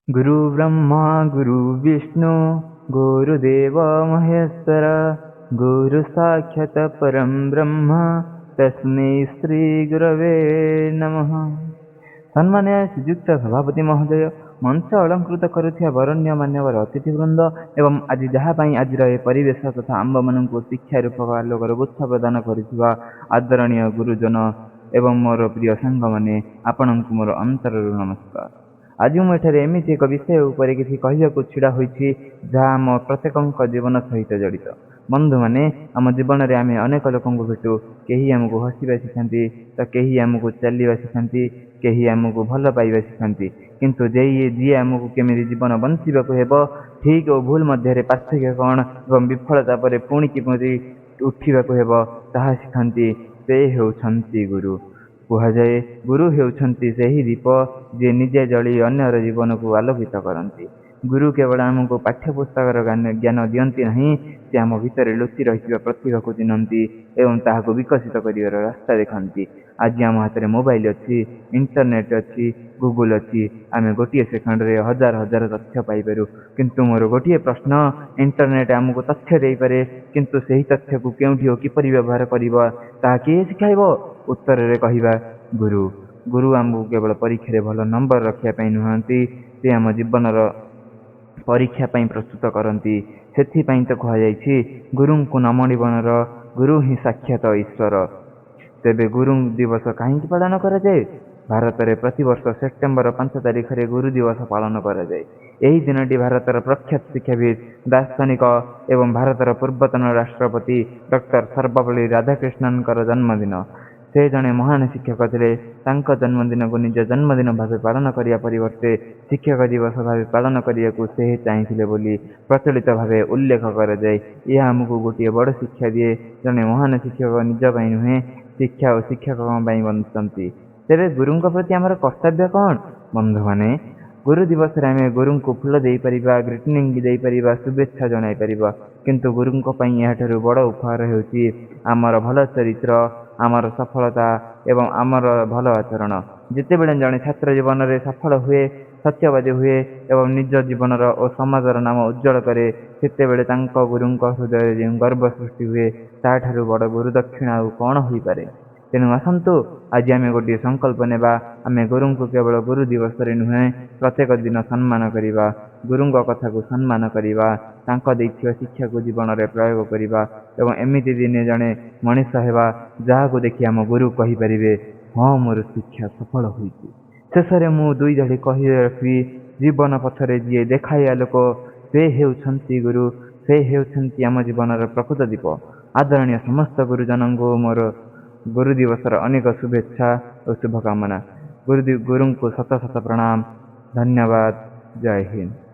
ଗୁରୁ ବ୍ରହ୍ମା ଗୁରୁ ବିଷ୍ଣୁ ଗୁରୁଦେବ ମହେଶ୍ୱର, ଗୁରୁ ସାକ୍ଷାତ ପରಂ ବ୍ରହ୍ମ ତସ୍ମୈ ଶ୍ରୀ ଗୁରବେ ନମଃ। ସମ୍ମାନୀୟ ଶ୍ରୀଯୁକ୍ତ ସଭାପତି ମହୋଦୟ, ମଞ୍ଚ ଅଳଙ୍କୃତ କରୁଥିବା ବରେଣ୍ୟ ମାନ୍ୟବର ଅତିଥିବୃନ୍ଦ ଏବଂ ଆଜି ଯାହା ପାଇଁ ଆଜିର ଏ ପରିବେଶ ତଥା ଆମ୍ଭମାନଙ୍କୁ ଶିକ୍ଷା ରୂପକ ଆଲୋକର ଗୁଚ୍ଛ ପ୍ରଦାନ କରିଥିବା ଆଦରଣୀୟ ଗୁରୁଜନ ଏବଂ ମୋର ପ୍ରିୟ ସାଙ୍ଗମାନେ, ଆପଣଙ୍କୁ ମୋର ଅନ୍ତରରୁ ନମସ୍କାର। ଆଜି ମୁଁ ଏଠାରେ ଏମିତି ଏକ ବିଷୟ ଉପରେ କିଛି କହିବାକୁ ଛିଡ଼ା ହୋଇଛି, ଯାହା ଆମ ପ୍ରତ୍ୟେକଙ୍କ ଜୀବନ ସହିତ ଜଡ଼ିତ। ବନ୍ଧୁମାନେ, ଆମ ଜୀବନରେ ଆମେ ଅନେକ ଲୋକଙ୍କୁ ଭେଟୁ। କେହି ଆମକୁ ହସିବା ଶିଖାନ୍ତି ତ କେହି ଆମକୁ ଚାଲିବା ଶିଖାନ୍ତି, କେହି ଆମକୁ ଭଲ ପାଇବା ଶିଖାନ୍ତି। କିନ୍ତୁ ଯିଏ ଆମକୁ କେମିତି ଜୀବନ ବଞ୍ଚିବାକୁ ହେବ, ଠିକ୍ ଓ ଭୁଲ ମଧ୍ୟରେ ପାର୍ଥକ୍ୟ କ'ଣ ଏବଂ ବିଫଳତା ପରେ ପୁଣି କିପରି ଉଠିବାକୁ ହେବ ତାହା ଶିଖାନ୍ତି, ସେ ହେଉଛନ୍ତି ଗୁରୁ। କୁହାଯାଏ, ଗୁରୁ ହେଉଛନ୍ତି ସେହି ଦୀପ ଯିଏ ନିଜେ ଜଳି ଅନ୍ୟର ଜୀବନକୁ ଆଲୋକିତ କରନ୍ତି। ଗୁରୁ କେବଳ ଆମକୁ ପାଠ୍ୟପୁସ୍ତକର ଜ୍ଞାନ ଦିଅନ୍ତି ନାହିଁ, ସେ ଆମ ଭିତରେ ଲୁଚି ରହିଥିବା ପ୍ରତିଭାକୁ ଚିହ୍ନନ୍ତି ଏବଂ ତାହାକୁ ବିକଶିତ କରିବାର ରାସ୍ତା ଦେଖାନ୍ତି। ଆଜି ଆମ ହାତରେ ମୋବାଇଲ ଅଛି, ଇଣ୍ଟରନେଟ୍ ଅଛି, ଗୁଗୁଲ ଅଛି। ଆମେ ଗୋଟିଏ ସେକେଣ୍ଡରେ ହଜାର ହଜାର ତଥ୍ୟ ପାଇପାରୁ। କିନ୍ତୁ ମୋର ଗୋଟିଏ ପ୍ରଶ୍ନ, ଇଣ୍ଟରନେଟ୍ ଆମକୁ ତଥ୍ୟ ଦେଇପାରେ, କିନ୍ତୁ ସେହି ତଥ୍ୟକୁ କେଉଁଠି ଓ କିପରି ବ୍ୟବହାର କରିବା ତାହା କିଏ ଶିଖାଇବ? ଉତ୍ତରରେ କହିବା, ଗୁରୁ। ଗୁରୁ ଆମକୁ କେବଳ ପରୀକ୍ଷାରେ ଭଲ ନମ୍ବର ରଖିବା ପାଇଁ ନୁହନ୍ତି, ସେ ଆମ ଜୀବନର ପରୀକ୍ଷା ପାଇଁ ପ୍ରସ୍ତୁତ କରନ୍ତି। ସେଥିପାଇଁ ତ କୁହାଯାଇଛି, ଗୁରୁଙ୍କୁ ନ ମଣିବ ନର, ଗୁରୁ ହିଁ ସାକ୍ଷାତ ଈଶ୍ୱର। ତେବେ ଗୁରୁ ଦିବସ କାହିଁକି ପାଳନ କରାଯାଏ? ଭାରତରେ ପ୍ରତିବର୍ଷ ସେପ୍ଟେମ୍ବର 5 ତାରିଖରେ ଗୁରୁ ଦିବସ ପାଳନ କରାଯାଏ। ଏହି ଦିନଟି ଭାରତର ପ୍ରଖ୍ୟାତ ଶିକ୍ଷାବିତ୍, ଦାର୍ଶନିକ ଏବଂ ଭାରତର ପୂର୍ବତନ ରାଷ୍ଟ୍ରପତି ଡକ୍ଟର ସର୍ବପଲ୍ଲୀ ରାଧାକ୍ରିଷ୍ଣନଙ୍କର ଜନ୍ମଦିନ। ସେ ଜଣେ ମହାନ ଶିକ୍ଷକ ଥିଲେ। ତାଙ୍କ ଜନ୍ମଦିନକୁ ନିଜ ଜନ୍ମଦିନ ଭାବେ ପାଳନ କରିବା ପରିବର୍ତ୍ତେ ଶିକ୍ଷକ ଦିବସ ଭାବେ ପାଳନ କରିବାକୁ ସେ ଚାହିଁଥିଲେ ବୋଲି ପ୍ରଚଳିତ ଭାବେ ଉଲ୍ଲେଖ କରାଯାଏ। ଏହା ଆମକୁ ଗୋଟିଏ ବଡ଼ ଶିକ୍ଷା ଦିଏ, ଜଣେ ମହାନ ଶିକ୍ଷକ ନିଜ ପାଇଁ ନୁହେଁ, ଶିକ୍ଷା ଓ ଶିକ୍ଷକଙ୍କ ପାଇଁ ବଞ୍ଚନ୍ତି। ତେବେ ଗୁରୁଙ୍କ ପ୍ରତି ଆମର କର୍ତ୍ତବ୍ୟ କ'ଣ? ବନ୍ଧୁମାନେ, ଗୁରୁ ଦିବସରେ ଆମେ ଗୁରୁଙ୍କୁ ଫୁଲ ଦେଇପାରିବା, ଗ୍ରିଟିଂ ଦେଇପାରିବା, ଶୁଭେଚ୍ଛା ଜଣାଇ ପାରିବା। କିନ୍ତୁ ଗୁରୁଙ୍କ ପାଇଁ ଏହାଠାରୁ ବଡ଼ ଉପହାର ହେଉଛି ଆମର ଭଲ ଚରିତ୍ର, ଆମର ସଫଳତା ଏବଂ ଆମର ଭଲ ଆଚରଣ। ଯେତେବେଳେ ଜଣେ ଛାତ୍ର ଜୀବନରେ ସଫଳ ହୁଏ, ସତ୍ୟବାଦୀ ହୁଏ ଏବଂ ନିଜ ଜୀବନର ଓ ସମାଜର ନାମ ଉଜ୍ଜଳ କରେ, ସେତେବେଳେ ତାଙ୍କ ଗୁରୁଙ୍କ ହୃଦୟରେ ଯେଉଁ ଗର୍ବ ସୃଷ୍ଟି ହୁଏ, ତାହାଠାରୁ ବଡ଼ ଗୁରୁ ଦକ୍ଷିଣା ଆଉ କ'ଣ ହୋଇପାରେ? ତେଣୁ ଆସନ୍ତୁ ଆଜି ଆମେ ଗୋଟିଏ ସଂକଳ୍ପ ନେବା। ଆମେ ଗୁରୁଙ୍କୁ କେବଳ ଗୁରୁ ଦିବସରେ ନୁହେଁ, ପ୍ରତ୍ୟେକ ଦିନ ସମ୍ମାନ କରିବା, ଗୁରୁଙ୍କ କଥାକୁ ସମ୍ମାନ କରିବା, ତାଙ୍କ ଦେଇଥିବା ଶିକ୍ଷାକୁ ଜୀବନରେ ପ୍ରୟୋଗ କରିବା ଏବଂ ଏମିତି ଦିନେ ଜଣେ ମଣିଷ ହେବା, ଯାହାକୁ ଦେଖି ଆମ ଗୁରୁ କହିପାରିବେ, "ହଁ, ମୋର ଶିକ୍ଷା ସଫଳ ହୋଇଛି।" ଶେଷରେ ମୁଁ ଦୁଇ ଧାଡ଼ି କହି ରଖିବି, ଜୀବନ ପଥରେ ଯିଏ ଦେଖାଏ ଆଲୋକ, ସେ ହେଉଛନ୍ତି ଗୁରୁ। ସେ ହେଉଛନ୍ତି ଆମ ଜୀବନର ପ୍ରକୃତ ଦୀପ। ଆଦରଣୀୟ ସମସ୍ତ ଗୁରୁଜନଙ୍କୁ ମୋର ଗୁରୁ ଦିବସର ଅନେକ ଶୁଭେଚ୍ଛା ଓ ଶୁଭକାମନା। ଗୁରୁଙ୍କୁ ଶତ ଶତ ପ୍ରଣାମ। ଧନ୍ୟବାଦ। ଜୟ ହିନ୍ଦ।